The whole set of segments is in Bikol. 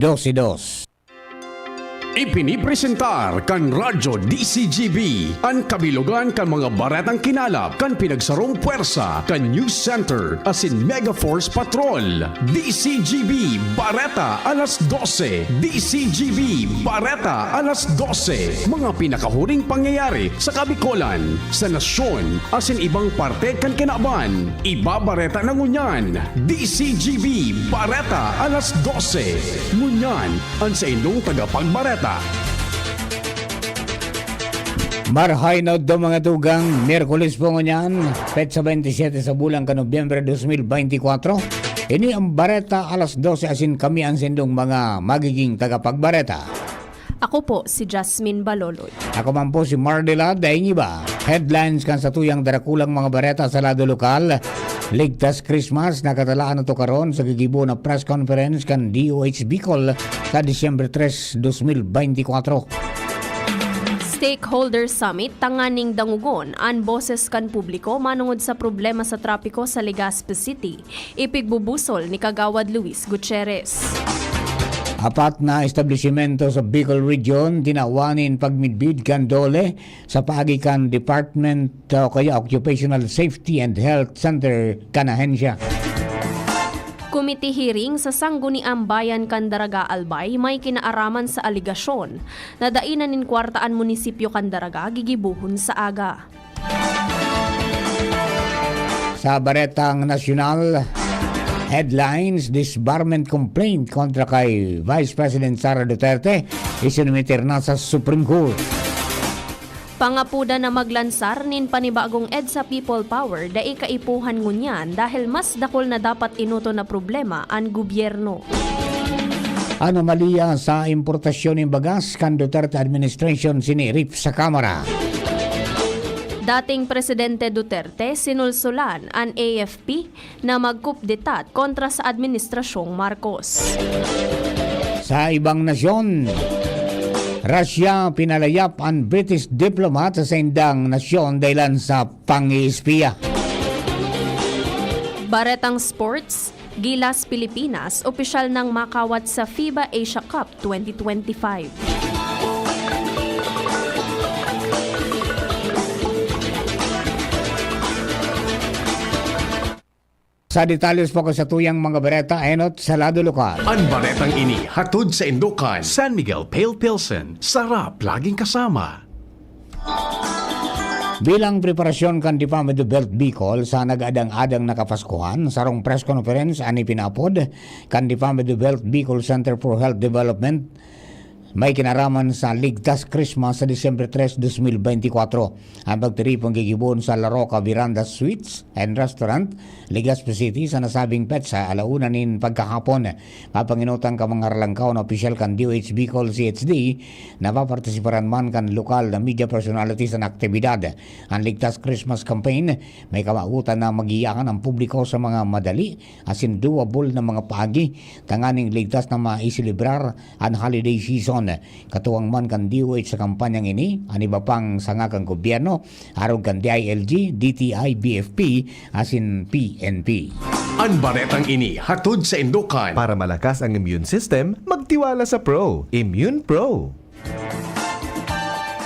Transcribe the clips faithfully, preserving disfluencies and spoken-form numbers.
dose dos. Ipinipresentar kan Radyo D C G B an kabilogan kan mga baretang kinalap kan pinagsarong pwersa kan News Center asin Mega Force Patrol. D C G B Bareta alas dose. D C G B Bareta alas dose. Mga pinakahuring pangyayari sa Kabikolan, sa nasyon, asin ibang parte kan kinaban. Ibabareta na ngunyan, D C G B Bareta alas dose. Ngunyan, an saindong tagapagbareta. Marahay na udto, mga tugang, Miyerkules po ngunyan, petsa bentisiete sa bulan kan Nobyembre dos mil beintikwatro. Ini ang Bareta alas dose, asin kami ang saindong mga magiging tagapagbareta. Ako po si Jasmine Baloloy. Ako man po si Mardela Daingiba. Headlines kan satuyang darakulang mga bareta sa lado lokal. Ligtas Christmas, nakatalaan na to karon sa gigibo na press conference kan D O H Bicol sa Disyembre tres, dos mil beintikwatro. Stakeholder Summit tanganing dangogon an boses kan publiko manongod sa problema sa trapiko sa Legazpi City. Ipigbubusol ni Kagawad Luis Gutierrez. Apat na establisimento sa Bicol Region tinawan nin pagmidbid kan DOLE sa paagi kan Department o kaya Occupational Safety and Health Center kan ahensya. Committee hearing sa Sangguniang Bayan kan Daraga, Albay may kinaaraman sa alegasyon na dai na nin kwarta an munisipyo kan Daraga gigibohon sa aga. Sa baretang nasyonal, headlines: disbarment complaint kontra kay Vice President Sara Duterte isinumiter na sa Supreme Court. Pangapodan na maglansar nin panibagong EDSA People Power dai kaipuhan ngunyan dahil mas dakul na dapat enoton na problema an gobyerno. Anomalya sa importasyon nin bagas kan Duterte administration, sinirip sa Kamara. Dating Presidente Duterte sinulsulan an A F P na mag-coup d'etat kontra sa Administrasyong Marcos. Sa ibang nasyon, Russia, pinalayap an British diplomat sa saindang nasyon dahilan sa pang-iispiya. Baretang sports, Gilas Pilipinas, opisyal nang makawat sa FIBA Asia Cup twenty twenty-five. Sa detalles po kan satuyang mga bareta, enot sa lado lokal. An baretang ini hatod saindo kan San Miguel Pale Pilsen, sarap laging kasama. Bilang preparasyon kan Department of Health Bicol sa nag-adang-adang na Kapaskuhan, sarong press conference an ipinaapod kan Department of Health Bicol Center for Health Development may kinaraman sa Ligtas Christmas sa Disyembre tres, dos mil beintikwatro. An pagtiripon gigibohon sa La Roca Veranda Suites and Restaurant, Legazpi City, sa nasabing petsa, ala una nin pagkahapon. Kapangenotan kan mga ralangkaw na opisyal kan D O H Bicol C H D, napapartisiparan man kan lokal na media personalities an aktibidad. An Ligtas Christmas Campaign may kamawotan na magiyakan an publiko sa mga madali asin doable na mga paagi tanganing ligtas na maiselebrar an holiday season. Katuwang man kan D O H sa kampanyang ini an iba pang sanga kan gobyerno, arog kan D I L G, D T I, B F P, asin P N P. An baretang ini hatod saindo kan Para malakas ang immune system, magtiwala sa Pro. Immune Pro.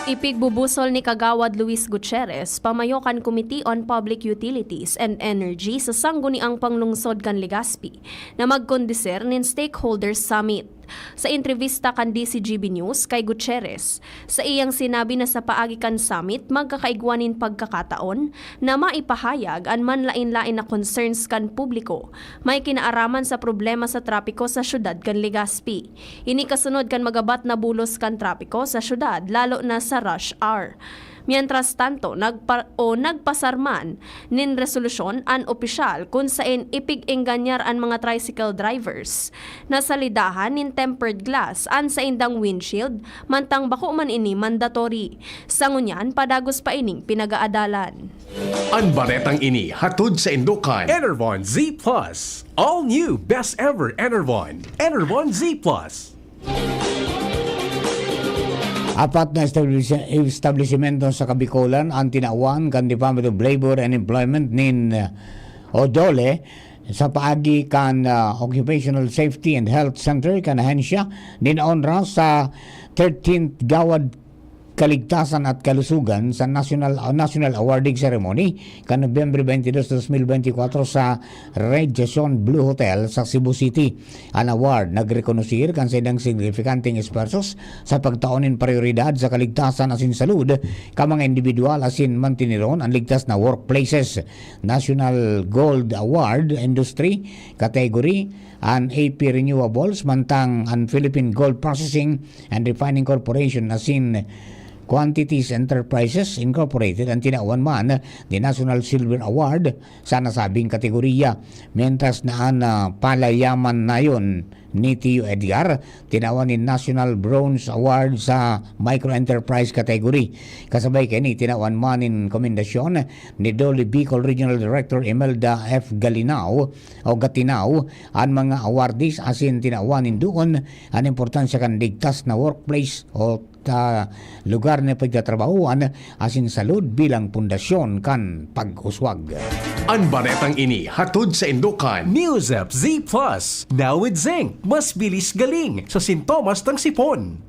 Ipigbubusol ni Kagawad Luis Gutierrez, pamayo kan Committee on Public Utilities and Energy sa Sangguniang Panglungsod kan Legazpi, na magkondisir nin Stakeholders Summit. Sa entrevista kan D C G B News kay Gutierrez, saiyang sinabi na sa paagi kan summit, magkakaigwa nin pagkakataon na maipahayag an manlaen-laen na concerns kan publiko may kinaaraman sa problema sa trapiko sa syudad kan Legazpi. Ini kasunod kan magabat na bulos kan trapiko sa syudad, lalo na sa rush hour. Mientras tanto, nagpa-, o nagpasar man nin resolusyon an opisyal kun saen ipig-engganyar an mga tricycle drivers na salidahan nin tempered glass an saindang windshield, mantang bako man ini mandatory. Sa ngunyan, padagos pa ining pinag-aadalan. An baretang ini hatod saindo kan Enervon Z plus. All new, best ever Enervon. Enervon Z plus. Apat na establisi-, establisimento sa Kabikolan an tinawan kan Department of Labor and Employment nin, uh, o DOLE sa paagi kan, ah, Occupational Safety and Health Center kan ahensya nin ONRA sa thirteenth Gawad Kaligtasan at Kalusugan sa National, ah, National Awarding Ceremony kan Nobyembre twenty-two, twenty twenty-four sa Radiation Blue Hotel sa Cebu City. An award nagrekonosir kan saindang signifikanteng esfuerzos sa pagtao nin prayoridad sa kaligtasan asin salud kan mga indibidwal asin mantiniron an ligtas na workplaces. National Gold Award Industry Category an A P Renewables, mantang an Philippine Gold Processing and Refining Corporation asin Quantities Enterprises Incorporated an tinawan man nin National Silver Award sa nasabing kategoriya, mientras na an, ah, Palayaman Nayon ni Tio Edgar tinawan nin National Bronze Award sa Micro Enterprise category. Kasabay kaini, tinawan man nin komendasyon ni Dolly Bicol Regional Director Imelda F. Galinao o Gatinao an mga awardees asin tinawan nin duon an importansya kan ligtas na workplace o ta lugar na pagtatrabahoan asin salud bilang pundasyon kan pag-uswag. An baretang ini hatod saindo kan News App Z Plus, now with zinc, mas bilis galing sa sintomas ng sipon.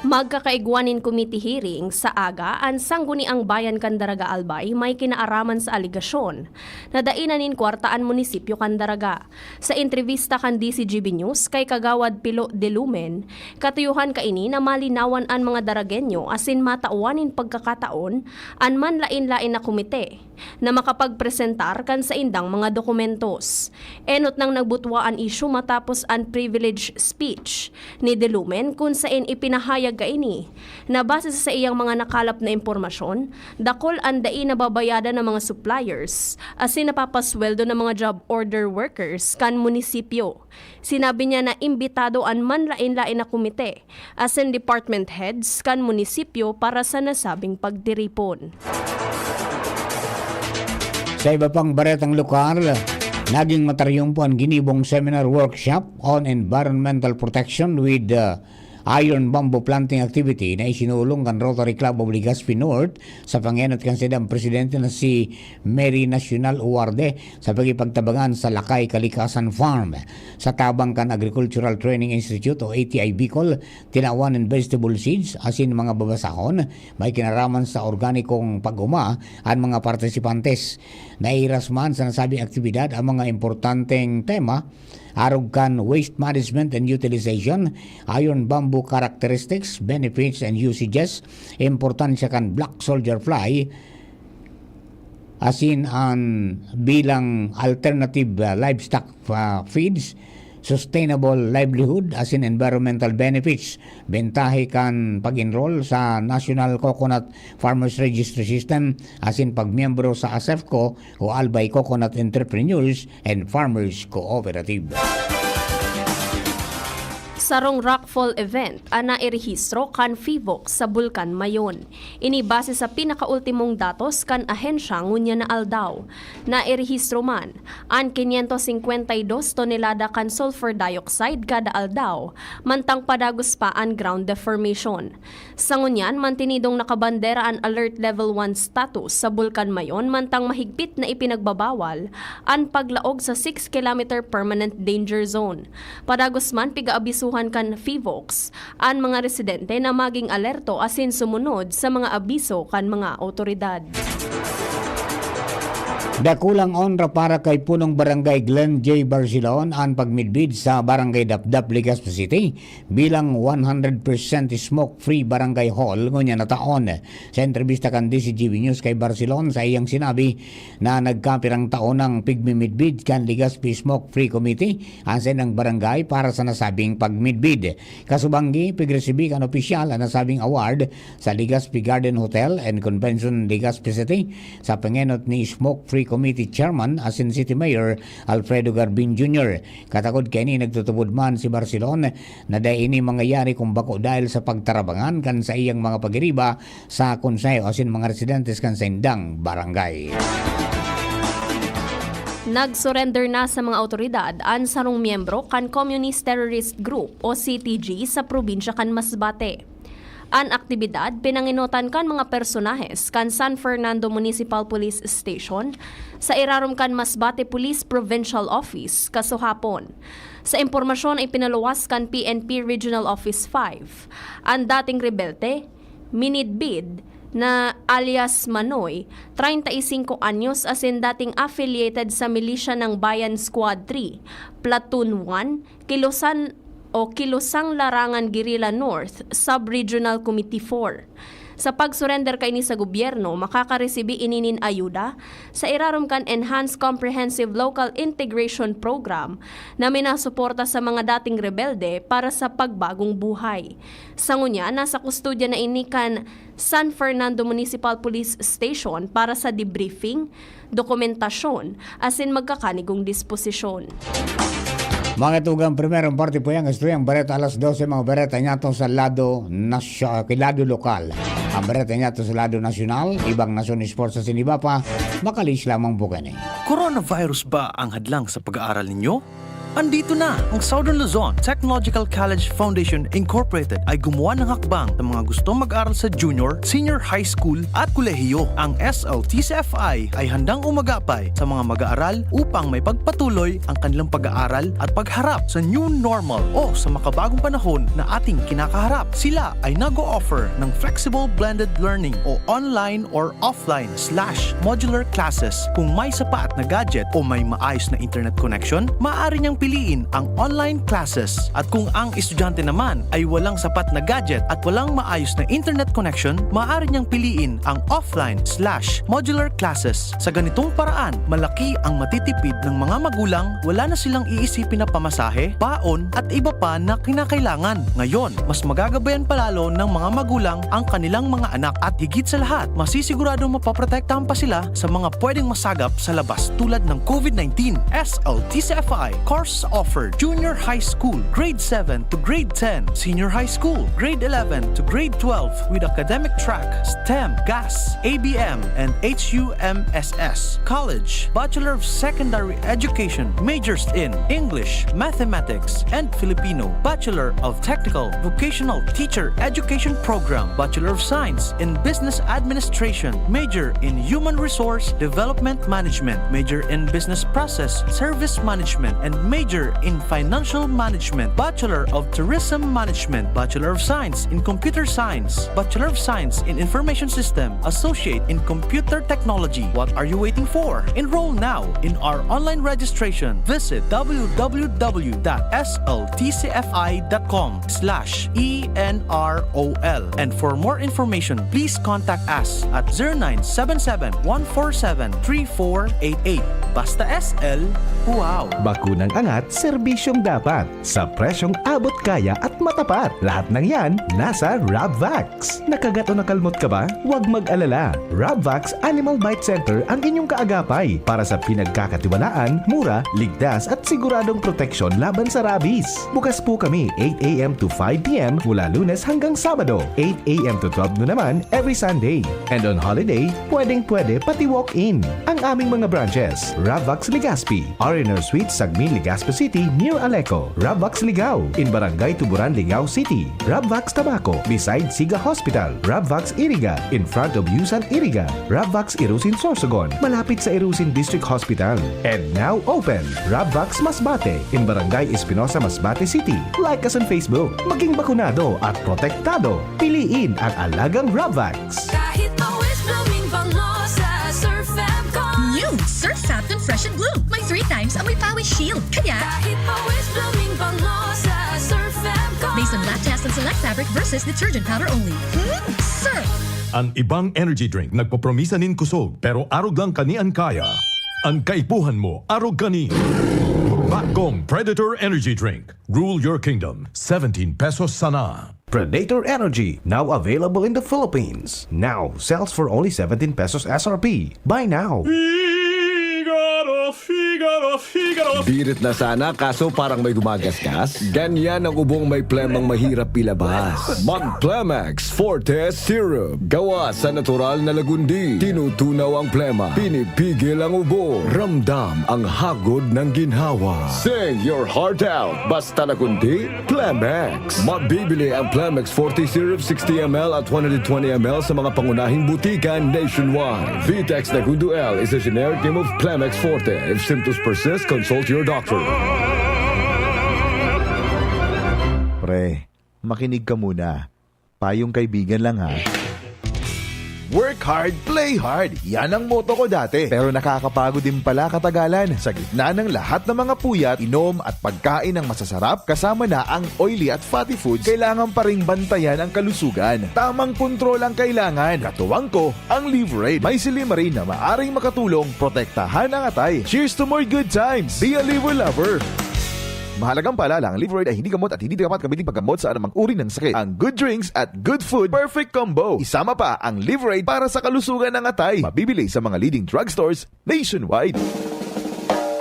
Magkakaigwa nin committee hearing sa aga an Sangguniang Bayan kan Daraga Albay may kinaaraman sa alegasyon na dai na nin kwarta an munisipyo kan Daraga. Sa entrevista kan D Z G B News kay Kagawad Pilo de Lumen, katuyohan kaini na malinawan an mga Daragenyo asin matawan nin pagkakataon an manlaen-laen na komite na makapagpresentar kan saindang mga dokumentos. Enot nang nagbutwa an isyu matapos an privilege speech ni De Lumen, kun saen ipinahayag kaini na base sa saiyang mga nakalap na impormasyon, dakul an dai nababayadan na mga suppliers asin napapasweldo na mga job order workers kan munisipyo. Sinabi niya na imbitado an manlaen-laen na komite asin department heads kan munisipyo para sa nasabing pagtiripon. Sa iba pang baretang lokal, naging matariyumpo an ginibong seminar workshop on environmental protection with, uh, iron bamboo planting activity na isinulong kan Rotary Club of Legazpi North sa pangenot kan saindang presidente na si Mary Nacional Uwarde sa pagipagtabangan sa Lakay Kalikasan Farm. Sa tabang kan Agricultural Training Institute o A T I Bicol, tinawan nin vegetable seeds asin mga babasahon may kinaraman sa organikong pag-uma an mga partisipantes. Naihiras man sa nasabing aktibidad ang mga importanteng tema, arog kan waste management and utilization, iron bamboo characteristics, benefits and usages, importansya kan black soldier fly, asin an bilang alternative, ah, livestock, ah, feeds, sustainable livelihood, asin environmental benefits, bentahe kan pag-enroll sa National Coconut Farmers Registry System, asin pagmiyembro sa ASEFCO o Albay Coconut Entrepreneurs and Farmers Cooperative. Sarong rockfall event an nairehistro kan PHIVOLCS sa Bulkan Mayon. Ini base sa pinakaultimong datos kan ahensya ngunyan na aldaw. Nairehistro man an quinientos cincuenta y dos tonelada kan sulfur dioxide kada aldaw, mantang padagos pa an ground deformation. Sa ngunyan, mantinidong nakabandera an Alert Level one status sa Bulkan Mayon, mantang mahigpit na ipinagbabawal an paglaog sa six kilometer permanent danger zone. Padagos man, piga-abisuhan kan PHIVOLCS an mga residente na maging alerto asin sumunod sa mga abiso kan mga awtoridad. Dakulang onra para kay punong barangay Glenn J. Barcelon an pagmidbid sa Barangay Dapdap, Legazpi City bilang one hundred percent smoke-free barangay hall ngunyan na taon. Sa entrebista kan D Z G B News kay Barcelon, sa iyang sinabi na nagkapirang taon nang pigmimidbid kan Legazpi Smoke Free Committee an saindang barangay para sa nasabing pagmidbid. Kasubanggi, pigresebi kan opisyal an nasabing award sa Legazpi Garden Hotel and Convention, Legazpi City, sa pangenot ni Smoke Free Committee Chairman asin City Mayor Alfredo Garbin Junior. Katakod kaini, nagtutubod man si Barcelon na dai ini mangyayari kung bako dahil sa pagtarabangan kan saiyang mga pagiriba sa konseho asin mga residentes kan saindang barangay. Nag-surrender na sa mga awtoridad an sarong miyembro kan Communist Terrorist Group o C T G sa probinsya kan Masbate. An aktibidad pinangenotan kan mga personahes kan San Fernando Municipal Police Station sa irarom kan Masbate Police Provincial Office kasuhapon. Sa impormasyon ay pinaluwas kan P N P Regional Office five, an dating rebelde, minidbid na alias Manoy, treinta y cinco anyos, asin dating affiliated sa milisya ng Bayan Squad three, Platoon one, Kilusan o Kilusang Larangan Guerrilla North Sub-Regional Committee four. Sa pag-surrender kaini sa gobyerno, makakaresibi ini nin ayuda sa irarom kan Enhanced Comprehensive Local Integration Program na minasuporta sa mga dating rebelde para sa pagbagong buhay. Sa ngunyan, nasa kustodya na ini kan San Fernando Municipal Police Station para sa debriefing, dokumentasyon, asin magkakanigong disposisyon. Mga tugang, primerong parte po yan, gusto yung bareta alas dose, mga bareta niya to sa lado nasya, lado lokal. Ang bareta niya to sa lado nasyonal, ibang nasyon sports sa siniba pa, makalis lamang po kani. Coronavirus ba ang hadlang sa pag-aaral ninyo? Andito na ang Southern Luzon Technological College Foundation Incorporated ay gumawa ng hakbang sa mga gustong mag-aral sa junior, senior high school at kolehiyo. Ang S L T C F I ay handang umagapay sa mga mag-aaral upang may pagpatuloy ang kanilang pag-aaral at pagharap sa new normal o sa makabagong panahon na ating kinakaharap. Sila ay nag-o-offer ng flexible blended learning o online or offline slash modular classes. Kung may sapat na gadget o may maayos na internet connection, maaari niyang piliin ang online classes. At kung ang estudyante naman ay walang sapat na gadget at walang maayos na internet connection, maaari niyang piliin ang offline slash modular classes. Sa ganitong paraan, malaki ang matitipid ng mga magulang, wala na silang iisipin na pamasahe, baon at iba pa na kinakailangan. Ngayon, mas magagabayan pa lalo ng mga magulang ang kanilang mga anak at higit sa lahat, masisiguradong mapoprotektahan pa sila sa mga pwedeng masagap sa labas tulad ng COVID nineteen. S L T C F I course offer: Junior High School, Grade seven to Grade ten, Senior High School, Grade eleven to Grade twelve, with academic track STEM, GAS, A B M, and H U M S S. College, Bachelor of Secondary Education, majors in English, Mathematics, and Filipino. Bachelor of Technical Vocational Teacher Education Program, Bachelor of Science in Business Administration, major in Human Resource Development Management, major in Business Process Service Management, and major in Financial Management, Bachelor of Tourism Management, Bachelor of Science in Computer Science, Bachelor of Science in Information System, Associate in Computer Technology. What are you waiting for? Enroll now in our online registration. Visit w w w dot s l t c f i dot com slash e n r o l. And for more information, please contact us at zero nine seven seven, one four seven, three four eight eight. Basta S L, wow! Bakunang angat, serbisyong dapat. Sa presyong abot kaya at matapat. Lahat ng yan, nasa Rabvax. Nakagat o nakalmot ka ba? Huwag mag-alala. Rabvax Animal Bite Center ang inyong kaagapay para sa pinagkakatiwalaan, mura, ligtas at siguradong proteksyon laban sa rabies. Bukas po kami eight a m to five p m mula Lunes hanggang Sabado, eight a m to twelve noon naman every Sunday. And on holiday, pwedeng-pwede pati walk-in. Ang aming mga branches, Rabvax Legazpi, R and R Suites, Sagmin, Legazpi City, near Aleco, Rabvax Ligao, in Barangay Tuburan, Ligao City, Rabvax Tabaco, beside Siga Hospital, Rabvax Iriga, in front of Yusan Iriga, Rabvax Irusin, Sorsogon, malapit sa Irusin District Hospital. And now open, Rabvax Masbate, in Barangay Espinosa, Masbate City. Like us on Facebook. Maging bakunado at protektado. Piliin ang alagang Rabvax. Kahit pawis, blooming bango sa Surf Fab ko. New Surf Fab Fresh and Bloom. May three times amoy pawis shield. Kaya, Kahit pawis, blooming bango sa Surf Fab ko. Based on lactase and select fabric versus detergent powder only. Hmm? Surf! An ibang energy drink nagpopromisa nin kusog, pero arog lang kani an kaya. An kaipuhan mo, arog kani. Bakong Predator Energy Drink. Rule your kingdom. Seventeen pesos sana. Predator Energy, now available in the Philippines. Now sells for only seventeen pesos S R P. Buy now. Figaro, Figaro. Birit na sana, kaso parang may gumagasgas. Ganyan ang ubong may plemang mahirap ilabas. Mag Plemex Forte Syrup. Gawa sa natural na lagundi. Tinutunaw ang plema. Pinipigil ang ubo. Ramdam ang hagod ng ginhawa. Sing your heart out. Basta lagundi, Plemex. Mabibili ang Plemex Forte Syrup sixty M L at one hundred twenty M L sa mga pangunahing butika nationwide. Vitex Nagundo L is a generic name of Plemex Forte. If symptoms persist, consult your doctor. Pre, makinig ka muna. Payong kaibigan lang, ha. Work hard, play hard. Yan ang motto ko dati. Pero nakakapagod din pala katagalan. Sa gitna ng lahat ng mga puyat, inom at pagkain ng masasarap, kasama na ang oily at fatty foods, kailangan pa ring bantayan ang kalusugan. Tamang kontrol ang kailangan. Katuwang ko, ang Liverade. May silymarin na maaring makatulong protektahan ang atay. Cheers to more good times! Be a Liver Lover! Mahalagang paalala, ang Liverade ay hindi gamot at hindi dapat gamitin paggamot sa anumang uri ng sakit. Ang good drinks at good food, perfect combo. Isama pa ang Liverade para sa kalusugan ng atay. Mabibili sa mga leading drugstores nationwide.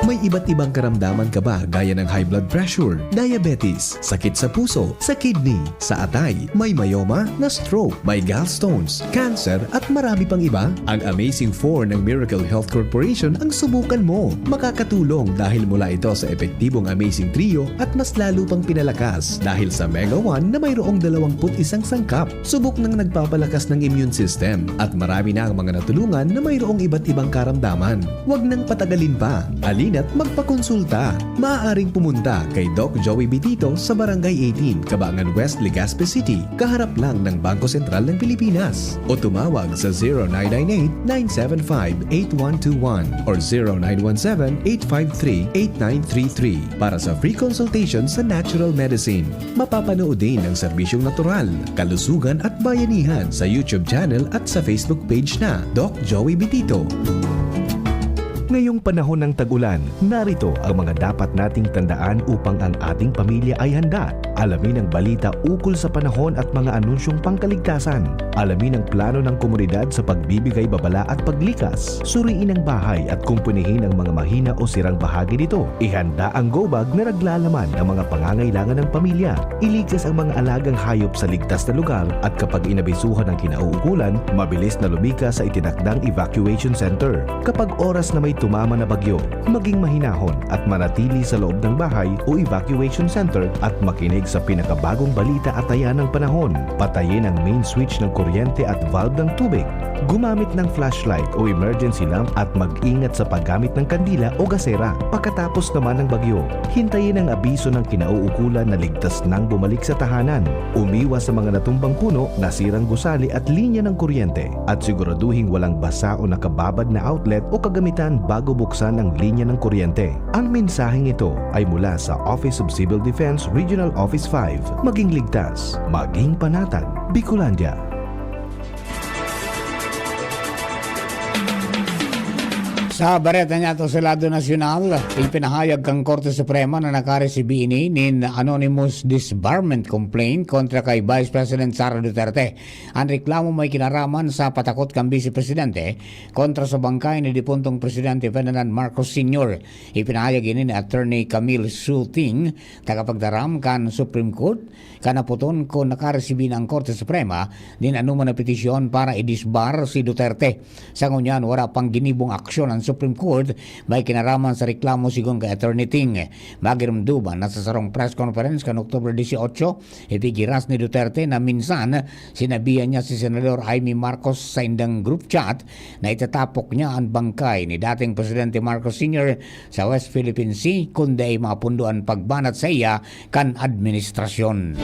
May iba't ibang karamdaman ka ba, gaya ng high blood pressure, diabetes, sakit sa puso, sa kidney, sa atay, may myoma, na-stroke, may gallstones, cancer, at marami pang iba? Ang Amazing four ng Miracle Health Corporation ang subukan mo. Makakatulong dahil mula ito sa epektibong Amazing Trio at mas lalo pang pinalakas dahil sa Mega one na mayroong dalawampu't isang sangkap. Subok nang nagpapalakas ng immune system at marami na ang mga natulungan na mayroong iba't ibang karamdaman. Huwag nang patagalin pa. Halina't magpakonsulta. Maaaring pumunta kay Doc Joey Bitito sa Barangay eighteen, Cabangan West, Legazpi City, kaharap lang ng Bangko Sentral ng Pilipinas. O tumawag sa zero nine nine eight, nine seven five, eight one two one or zero nine one seven, eight five three, eight nine three three para sa free consultation sa natural medicine. Mapapanood din ang serbisyong natural, kalusugan at bayanihan sa YouTube channel at sa Facebook page na Doc Joey Bitito. Ngayong panahon ng tag-ulan, narito ang mga dapat nating tandaan upang ang ating pamilya ay handa. Alamin ang balita ukol sa panahon at mga anunsyong pangkaligtasan. Alamin ang plano ng komunidad sa pagbibigay babala at paglikas. Suriin ang bahay at kumpunihin ang mga mahina o sirang bahagi nito. Ihanda ang go bag na naglalaman ng mga pangangailangan ng pamilya. Iligtas ang mga alagang hayop sa ligtas na lugar at kapag inabisuhan ng kinauukulan, mabilis na lumikas sa itinakdang evacuation center. Kapag oras na may tumama na bagyo, maging mahinahon at manatili sa loob ng bahay o evacuation center at makinig sa pinakabagong balita at taya ng panahon. Patayin ang main switch ng kuryente at valve ng tubig. Gumamit ng flashlight o emergency lamp at mag-ingat sa paggamit ng kandila o gasera. Pagkatapos naman ng bagyo, hintayin ang abiso ng kinauukulan na ligtas nang bumalik sa tahanan. Umiwas sa mga natumbang puno, nasirang gusali at linya ng kuryente. At siguraduhing walang basa o nakababad na outlet o kagamitan bago buksan ang linya ng kuryente. Ang mensaheng ito ay mula sa Office of Civil Defense Regional Office five. Maging ligtas, maging panatag. Bicolandia. Sa bareta niya to sa lado nasyonal, ipinahayag kan Korte Suprema na nakaresibi ini nin anonymous disbarment complaint kontra kay Vice President Sara Duterte. An reklamo may kinaraman sa patakot kan Bise Presidente kontra sa bangkay ni dipuntong Presidente Ferdinand Marcos Senior. Ipinahayag ini ni Attorney Camille Soo Ting, tagapagtaram kan Supreme Court, kan naputon kun nakaresibi na ang Korte Suprema nin anoman na petisyon para i-disbar si Duterte. Sa ngunyan, wara pang ginibong aksyon an Supreme Court may kinaraman sa reklamo, sigon kay Attorney Ting. Magiromdoman na sa sarong press conference kan October dieciocho, ipigiras ni Duterte na minsan sinabihan niya si Senador Imee Marcos sa indang group chat na itatapok niya an bangkay ni dating Presidente Marcos Senior sa West Philippine Sea, kundi mapundo an pagbanat saiya kan administrasyon.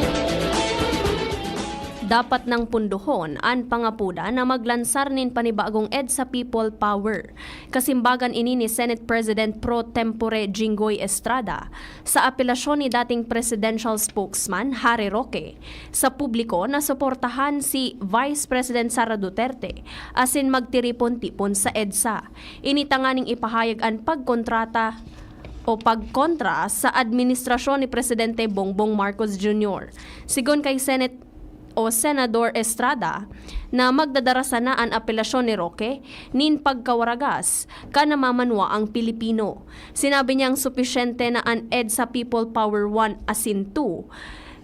Dapat nang pundohon an pangapoda na maglansar nin panibagong EDSA People Power. Kasimbagan ini ni Senate President pro tempore Jinggoy Estrada sa apelasyon ni dating presidential spokesman Harry Roque. Sa publiko, nasuportahan si Vice President Sara Duterte asin magtiripon-tipon sa EDSA. Ini tanganing ipahayag an pagkontrata o pagkontra sa administrasyon ni Presidente Bongbong Marcos Junior. Sigon kay Senate o Senador Estrada na magdadara sana an apelasyon ni Roque nin pagkawaragas kan namamanwaang Pilipino. Sinabi niyang supisyente na an EDSA People Power one asin two,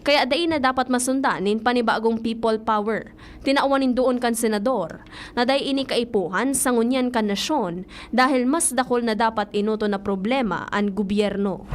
kaya dai na dapat masundan nin panibagong People Power. Tinawan nin duon kan senador na dai ini kaipuhan sa ngunyan kan nasyon dahil mas dakul na dapat inoto na problema an gobyerno.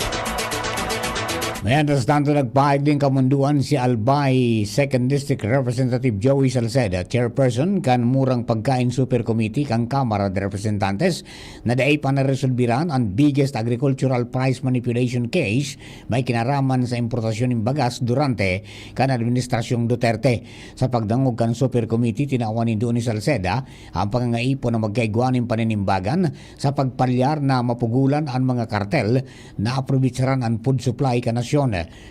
Mientras tanto, nagpahayag din kamunduan si Albay Second District Representative Joey Salceda, chairperson kan Murang Pagkain Super Committee kan Kamara de Representantes, na dai pa naresolbiran an biggest agricultural price manipulation case may kinaraman sa importasyon nin bagas durante kan Administrasyong Duterte. Sa pagdangog kan Super Committee, tinawan nindo ni Salceda ang pangangaipo na magkaigwa nin paninimbagan sa pagpalyar na mapugulan an mga kartel na aprobitsaran an food supply kan nasyon.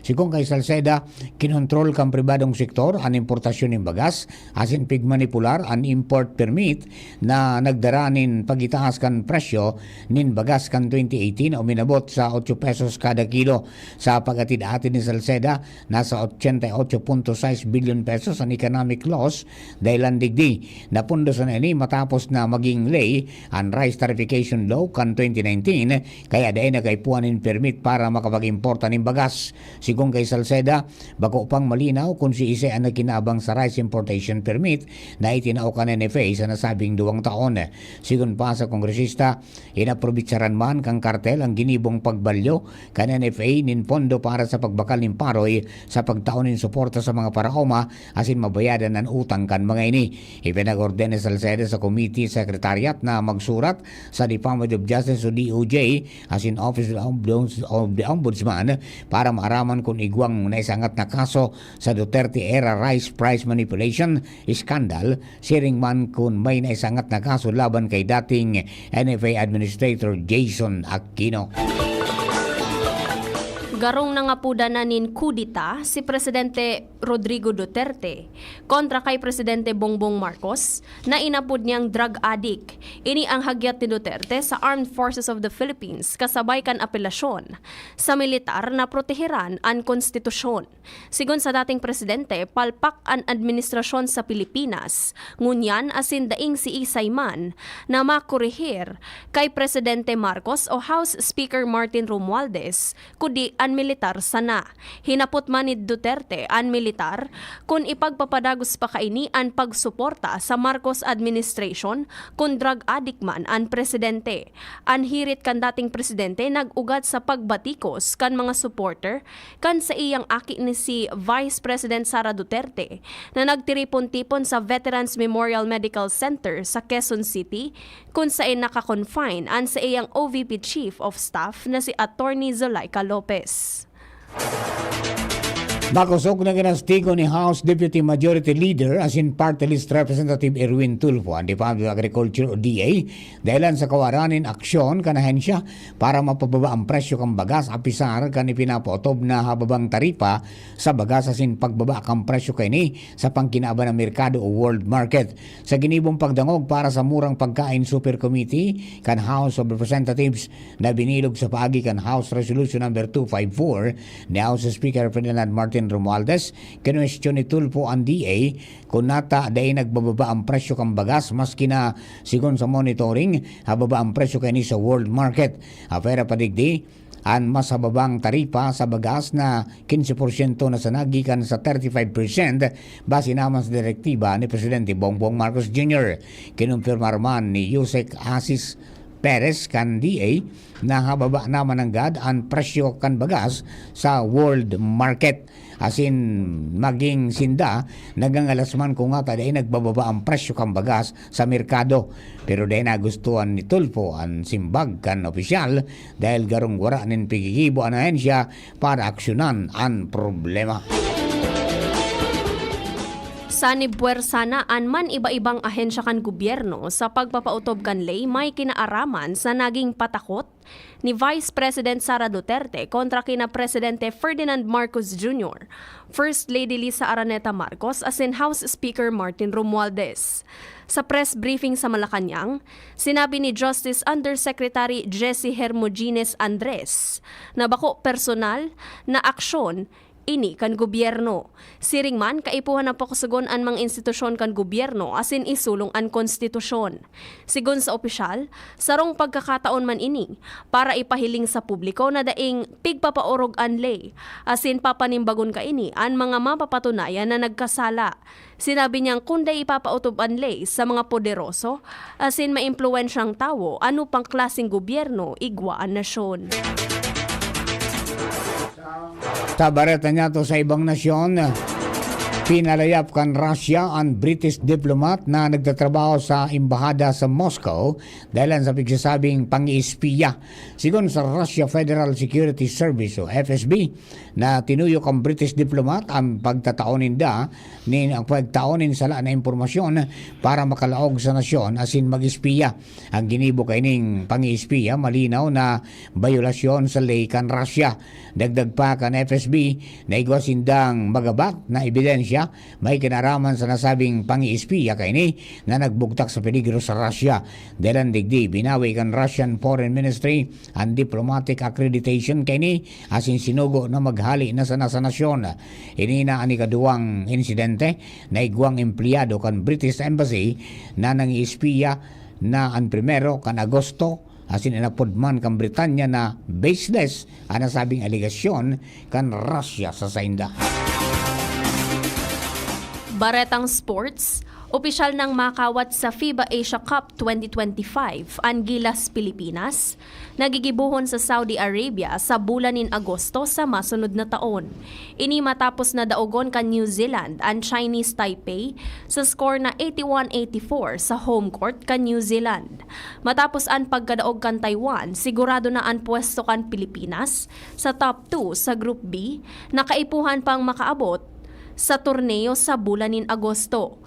Sigon kay Salceda, kinontrol kan pribadong sektor an importasyon nin bagas asin pigmanipular an import permit na nagdara nin pagitaas kan presyo nin bagas kan twenty eighteen na uminabot sa otso pesos kada kilo. Sa pag-atid-atid ni Salceda, nasa ochenta y ocho punto sais bilyon pesos an economic loss dahilan digdi. Napundos na ini matapos na maging ley an Rice Tariffication Law kan twenty nineteen, kaya dai na kaipuhan nin permit para makapag-importa nin bagas. Sigon kay Salceda, bako pang malinaw kun siisay an nakinabang sa rice importation permit na itinao kan N F A sa nasabing duwang taon. Sigon pa sa kongresista, inaprobitsaran man kan kartel ang ginibong pagbalyo kan N F A nin pondo para sa pagbakal nin paroy sa pagtao nin suporta sa mga paraoma asin mabayadan an utang kan mga ini. Ipinag-orden ni Salceda sa committee secretariat na magsurat sa Department of Justice o D O J asin Office of the Ombuds-, of the Ombudsman para maaraman kun igwang naisangat na kaso sa Duterte era rice price manipulation scandal, siring man kun may naisangat na kaso laban kay dating N F A Administrator Jason Aquino. Garong nangapodan na nin kudeta si Presidente Rodrigo Duterte kontra kay Presidente Bongbong Marcos na inapod niyang drug addict. Ini ang hagyat ni Duterte sa Armed Forces of the Philippines kasabay kan apelasyon sa militar na proteheran an konstitusyon. Sigon sa dating presidente, palpak an administrasyon sa Pilipinas ngunyan asin daing siisay man na makorehir kay Presidente Marcos o House Speaker Martin Romualdez, kundi an militar sana. Hinapot man ni Duterte an militar kun ipagpapadagos pa kaini an pagsuporta sa Marcos administration kun drug addict man an presidente. An hirit kan dating presidente nag-ugat sa pagbatikos kan mga supporter kan saiyang aki ni si Vice President Sara Duterte na nagtiripon-tipon sa Veterans Memorial Medical Center sa Quezon City, kun saen naka-confine an saiyang O V P Chief of Staff na si Attorney Zuleika Lopez. Makosog na ginastigo ni House Deputy Majority Leader asin Party List Representative Erwin Tulfo an Department of Agriculture o D A dahilan sa kawaran nin aksyon kan ahensya para mapababa ang presyo kan bagas apisar kan ipinapaotob na hababang taripa sa bagas asin pagbaba kan presyo kaini sa pangkinaban na merkado o world market. Sa ginibong pagdangog para sa Murang Pagkain Super Committee kan House of Representatives na binilog sa paagi kan House Resolution Number two five four ni House Speaker Ferdinand Martin Romualdez, kinwestiyon ni Tulfo an D A kun nata dai nagbababa ang presyo kan bagas maski na, sigon sa monitoring, hababa ang presyo kaini sa world market. Apwera pa digdi, an mas hababang taripa sa bagas na quince porsyento na sana gikan sa thirty-five percent base naman sa direktiba ni Presidente Bongbong Marcos Junior. Kinumpirmar man ni Usec Asis Perez kan D A na hababa naman nanggad an presyo kan bagas sa world market. Asin maging sinda, nagangalas man kun ngata dai nagbababa ang presyo kan bagas sa merkado. Pero dai nagustuhan ni Tulfo an simbag kan opisyal dahil garong wara nin pigigibo an ahensya para aksyonan an problema. Sanib puwersa na an man iba-ibang ahensya kan gobyerno sa pagpapautob kan ley may kinaaraman sa naging patakot ni Vice President Sara Duterte kontra kina Presidente Ferdinand Marcos Junior, First Lady Lisa Araneta Marcos asin House Speaker Martin Romualdez. Sa press briefing sa Malacañang, sinabi ni Justice Undersecretary Jesse Hermogenes Andres na bako personal na aksyon ini kan gobyerno. Siring man, kaipuhan na pakusugon an mga institusyon kan gobyerno asin isulong an konstitusyon. Sigon sa opisyal, sarong pagkakataon man ini para ipahiling sa publiko na daing pigpapaorog an ley, asin papanimbagon kaini an mga mapapatunayan na nagkasala. Sinabi niyang kun dai ipapaotob an ley sa mga poderoso asin maimpluwensyang tawo, ano pang klaseng gobyerno igwa an nasyon? Sa bareta niyato sa ibang nasyon, pinalayap kan Russia an British diplomat na nagtatrabaho sa embahada sa Moscow dahilan sa pigsasabing pang-iispiya. Sigon sa Russia Federal Security Service o F S B, na tinuyo kan British diplomat ang pagtatao ninda nin, ang pagtao nin sala na impormasyon para makalaog sa nasyon asin mag-espiya. Ang ginibo kaining pang-espiya malinaw na bayolasyon sa ley kan Russia. Dagdag pa kan F S B na igwa sindang magabat na ebidensya may kinaraman sa nasabing pang-espiya kaini na nagbugtak sa peligro sa Russia. Dahilan digdi, binawi kan Russian Foreign Ministry an diplomatic accreditation kaini asin sinugo na maghali na sana sa nasyon. Ini na an ikaduwang insidente na igwang empleyado kan British Embassy na nang-iispiya na an primero kan Agosto, asin inapod man kan Britanya na baseless an nasabing alegasyon kan Russia sa sainda. Baretang sports, opisyal nang makawat sa fiba Asia Cup twenty twenty-five an Gilas Pilipinas, na gigibohon sa Saudi Arabia sa bulan nin Agosto sa masunod na taon. Ini matapos na daogon kan New Zealand an Chinese Taipei sa score na eighty-one eighty-four sa home court kan New Zealand. Matapos an pagkadaog kan Taiwan, sigurado na an pwesto kan Pilipinas sa top two sa Group B na kaipuhan pang makaabot sa torneo sa bulan nin Agosto.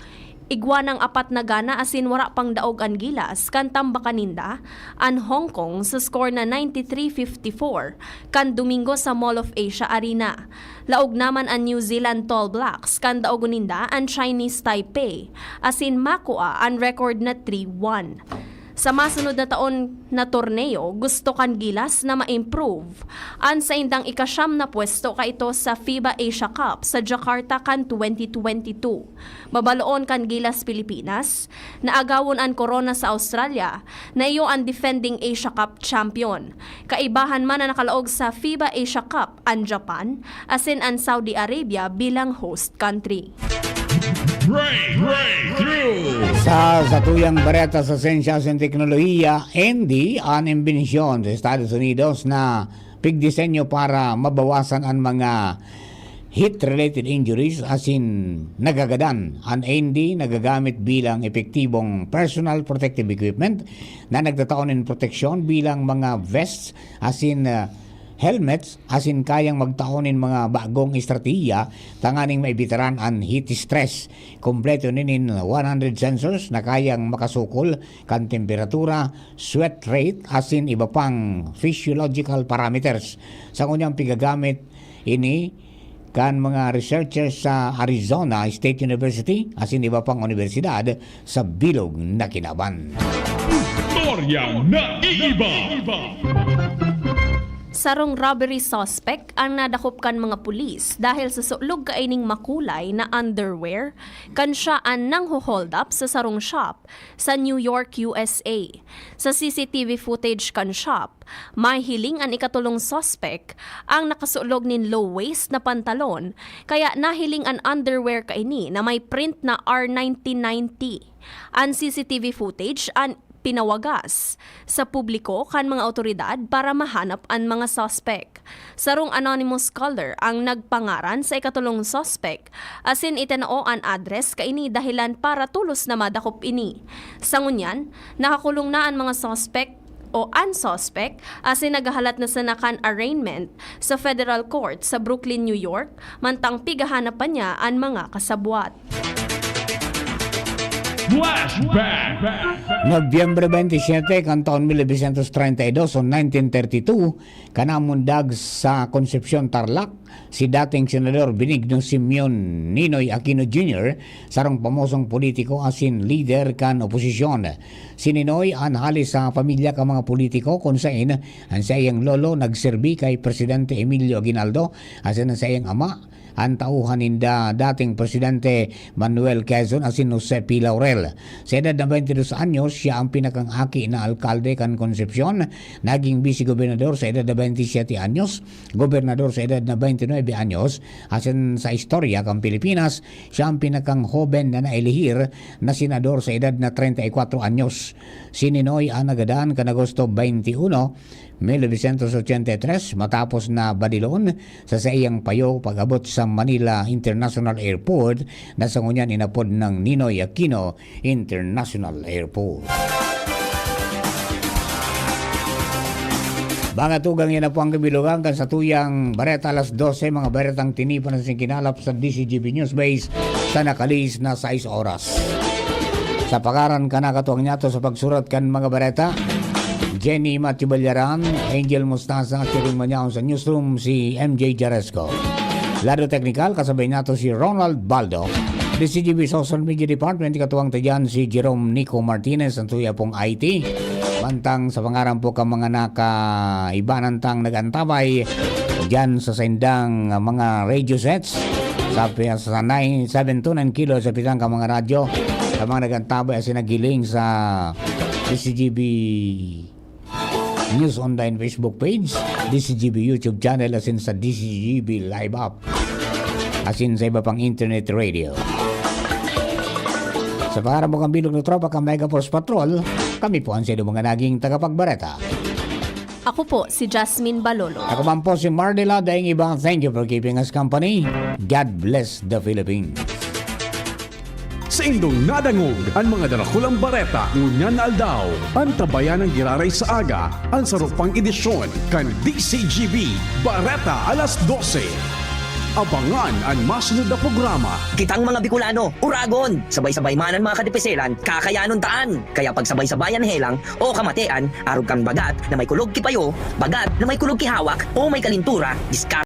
Igwa nang apat na gana asin wara pang daog an Gilas kan tambakan ninda an Hong Kong sa score na ninety-three fifty-four kan Domingo sa Mall of Asia Arena. Laog naman an New Zealand Tall Blacks kan daogon ninda an Chinese Taipei asin makua an record na three one. Sa masunod na taon na torneo, gusto kan Gilas na ma-improve an saindang ikasyam na pwesto kaito sa fiba Asia Cup sa Jakarta kan twenty twenty-two. Mabaloon kan Gilas Pilipinas na agawon an korona sa Australia na iyo an defending Asia Cup champion. Kaibahan man na nakalaog sa fiba Asia Cup an Japan asin an Saudi Arabia bilang host country. Breakthrough! Sa satuyang bareta sa sensya asin teknolohiya, N D an imbensyon sa Estados Unidos na pigdisenyo para mabawasan an mga heat-related injuries asin nagagadan. An N D nagagamit bilang epektibong personal protective equipment na nagtatao nin proteksyon bilang mga vests asin, ah, helmets asin kayang magtao nin mga bagong estratehiya tanganing maibitaran an heat stress. Kompleto nin one hundred sensors na kayang makasukol kan temperatura, sweat rate, asin iba pang physiological parameters. Sa ngunyan pigagamit ini kan mga researchers sa Arizona State University asin iba pang unibersidad sa bilog na kinaban. Istoryang naiiba. Sarong robbery suspect ang nadakop kan mga pulis dahil sa sulog kaining makulay na underwear kan siya an nangho-hold up sa sarong shop sa New York, U S A. Sa C C T V footage kan shop, mahihiling an ikatolong suspek ang nakasulog nin low-waist na pantalon, kaya nahiling an underwear kaini na may print na R nineteen ninety. An C C T V footage an pinawagas sa publiko kan mga awtoridad para mahanap an mga suspek. Sarong anonymous caller ang nagpangaran sa ikatolong suspek, asin itinao an address kaini dahilan para tolos na madakop ini. Sa ngunyan, nakakulong na an mga suspek o an suspek, asin naghahalat na sana kan arraignment sa federal court sa Brooklyn, New York, mantang pighahanap pa niya an mga kasabwat. Flashback! Nobyembre twenty-seven kan taon mil novecientos treinta y dos o nineteen thirty-two, kanamundag sa Concepcion, Tarlac, si dating Senador Benigno Simeon Ninoy Aquino Junior, sarong pamosong politiko asin lider kan oposisyon. Si Ninoy an hali sa pamilya kan mga politiko, kun saen an saiyang lolo nagserbi kay Presidente Emilio Aguinaldo asin an saiyang ama, an tauhan ninda dating Presidente Manuel Quezon asin Jose P. Laurel. Sa edad na twenty dos anyos, siya ang pinakang aki na alkalde kan Concepcion. Naging vice-gobernador sa edad na twenty siete anyos, gobernador sa edad na twenty nuebe anyos, asin sa istorya kan Pilipinas, siya ang pinakang hoben na naelehir na senador sa edad na treinta y cuatro anyos. Si Ninoy an nagadan kan Agosto twenty uno, mil novecientos ochenta y tres, matapos na badiloon sa saiyang payo pag-abot sa Manila International Airport, na sa ngunyan inapod nang Ninoy Aquino International Airport. Mga tugang, yan na po ang kabilugan kan satuyang Bareta Alas Dose, mga baretang tinipan na singkinalap sa D C G B News Base sa nakalihis na sais oras. Sa pangaran kan nakatuwang niyato sa pagsurat kan mga bareta, Jenny Matibaliaran, Angel Mostaza, at siring manyaon sa newsroom si M J Jaresco. Lado teknikal, kasabay nato si Ronald Baldo. D C G B Social Media Department, katuwang ta dyan si Jerome Nico Martinez, ang tuya pong I T. Mantang sa pangaran po ka mga nakaibanan tang nag-antabay dyan sa saindang mga radio sets, sa, sa nine, seven to nine kilohertz sa pitang ka mga radyo, sa mga nag-antabay asin naghiling sa D C G B News Online Facebook page, D C G B YouTube channel, asin sa D C G B Live app, asin sa iba pang internet radio. Sa pangaran po kan bilog na tropa kan Mega Force Patrol, kami po ang saindo mga naging tagapagbareta. Ako po si Jasmine Balolo. Ako man po si Mardela Daing Iba. Thank you for keeping us company. God bless the Philippines. Saindong nadangog an mga darakulang bareta ngunyan na aldaw. Antabayan an giraray sa aga, an saro pang edisyon kan D C G B Bareta Alas Dose. Abangan an masunod na programa. Kitang mga Bicolano, uragon! Sabay-sabay man an mga kadipiselan, kakayanon taan! Kaya pagsabay-sabayan helang o kamatean, arog kan bagat na may kulog ki payo, bagat na may kulog ki hawak, o may kalintura, diskarte